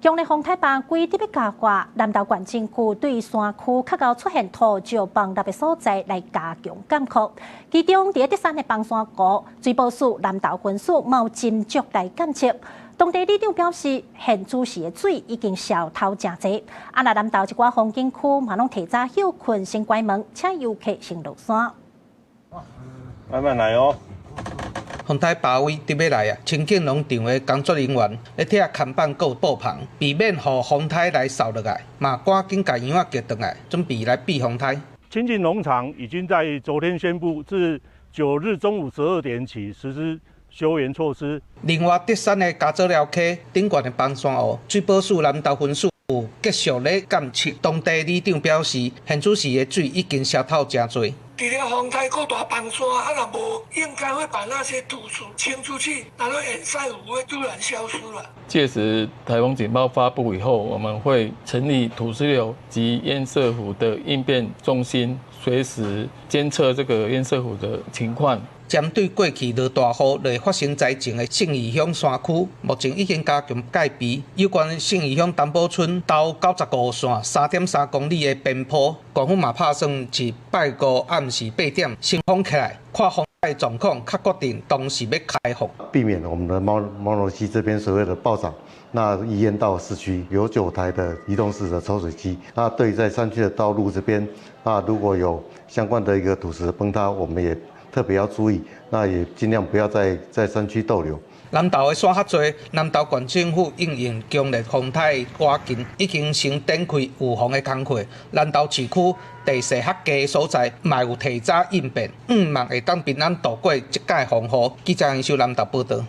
強烈風颱巴歸特別加掛，南投縣政府對山區較𠢕出現土石崩塌的所在來加強監控。其中，佇德山的崩山湖，水保署南投分署嘛有斟酌來監測。當地里長表示，現主時的水已經消透誠濟。啊，若南投一寡風景區嘛攏提早歇睏先關門，請遊客先落山。慢慢來哦。風颱巴威佇欲來啊！清境農場的工作人員咧拆看板佮布棚，避免予風颱來掃落來，嘛趕緊共羊仔叫轉來，準備來避風颱。清境農場已經在昨天宣布，自9日中午12點起實施休園措施。另外，德山的嘉祖寮溪頂懸的崩山湖，水保署南投分署有繼續咧監測。當地里長表示，現此時的水已經消透誠濟。除了風颱閣大崩山，啊若無應該會把那些土石清出去，然後堰塞湖會突然消失了。屆時颱風警報發布以後，我們會成立土石流及堰塞湖的應變中心，隨時監測這個堰塞湖的情況。針對過去落大雨會發生災情的信義鄉山區，目前已經加強戒備。有關信義鄉東堡村頭95線3.3公里的邊坡，縣府嘛拍算是拜五暗時8點先封起來，看風颱狀況，較決定當時欲開放。避免我們的貓貓羅溪這邊所謂的暴漲，那淹到市區有9台的移動式的抽水機。那對在山區的道路這邊，那如果有相關的一個土石崩塌，我們也特別要注意，那也盡量不要在山區逗留。南投的山較濟，南投縣政府因應強烈風颱倚近，已經先展開預防的工課。南投市區地勢較低的所在，嘛有提早應變，向望會當平安度過這屆風雨。記者楊秀南投報道。